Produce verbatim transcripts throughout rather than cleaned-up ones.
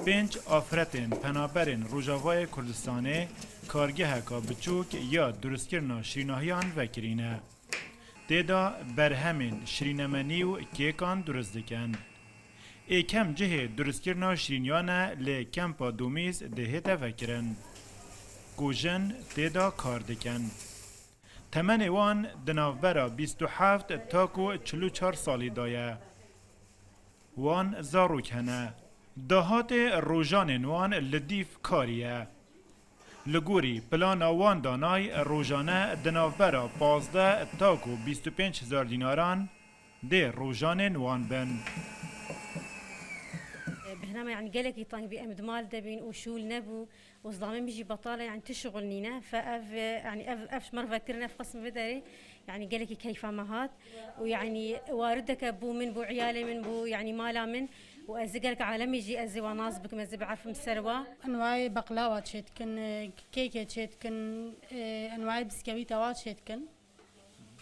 Pênc afretên penaberên Rojavayê Kurdistanê kargeheka biçûk ya durustkirina şirînahiyan vekirîne. Tê de berhemên şirînemenî û kêkan durust dikin. Êkem cihê durustkirina şirîniyan e lê kempa Domîz dê hête vekirin, ku jin tê de kar dikin. Temenê wan di navbera bîst û heft ta ku çil û çar salî de ye. Wan zarok hene. Dahatê rojanên wan li dîv karî ye. Li gorî plana wan danay rojane di navbera pazdeh ta ku bîst û pênc hezar dînaran dê rojanên wan bin. Behname yani gelekî teng bî, em di mal de bîn û şûl nebû û zilamê min jî betal e, yani ti şixul nîne. Fe ev, yani ev, ev ji me re vekirine, ev qism vê derê yani gelekî keyfa me hat û yani warideke bû min, bû iyalê min, bû yani mala min û ez ê gelek alemî jî ez ê wan nas bikim, ez ê biarfim ser wa. Enwayê beqlawa çêdikin, kêkê çêdikin, enwayê biskewîta wa çêdikin.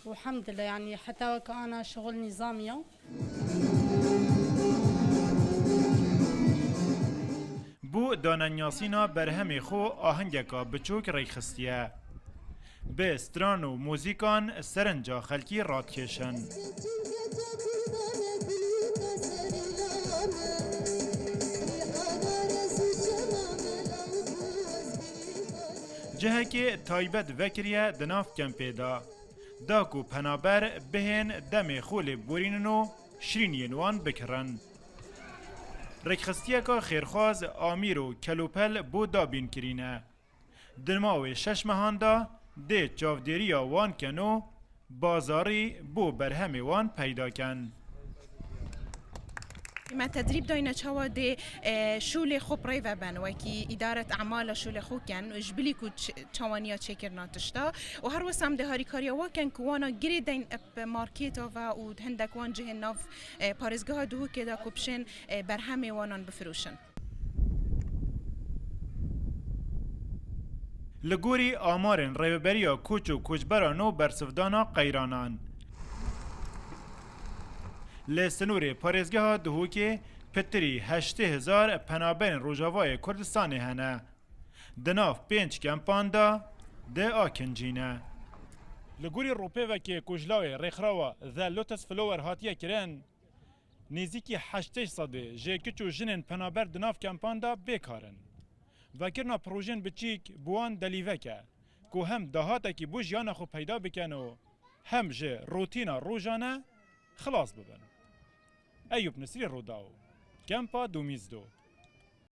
Elhamdülillah, yani heta weke ana şixul nîzam ya. Bo danenyasîna berhemê xwe ahengeka biçûk rêkxistiye. Bi stran û muzîkan serinca xelkî radikêşin. Cihekê taybet vekiriye di nav kempê de. Da ku penaber bihên demê xwe lê borînin û şirîniyên wan bikirin. Rêkxistiyeka xêrxwaz, amîr û kelûpel bo dabîn kirîne. Di mawê şeş mehan de dê çavdêriya wan ken û bazarî bo berhemê wan peyda ken. Me tedrîb dayne çawa dê şûlê xwe bi rê ve ben, wekî îdaret emala şûlê xwe ken, ji bilî ku çawaniya çêkirina tişta û her wisa em dê harîkariya wa ken ku wana girê deyn bi markêta ve û hindek wan cihên nav parêzgeha Duhokê de ku bişên berhemê wanan bifiroşin. Li gorî amarên Rêveberiya Koç û Koçberan û Bersivdana Qeyranan, li sinûrê parêzgeha Duhokê pitirî heştê hezar penaberên Rojavayê Kurdistanê hene. Di nav pênc kempan de di akincî ne. Li gorî rûpêvekê ku ji lawê rêxrawa The Lotus Flower hatiye kirin, nêzîkî heştê sedê ji kiç û jinên penaber di nav kempan de bêkar in. Vekirina projeyên biçîk bi wan delîvek e ku hem dahatekî bo jiyana xwe peyda bikin û hem ji rutîna rojane xilas bibin. Eyûp Nisrî, Rûdaw, Kempa Domîzdo.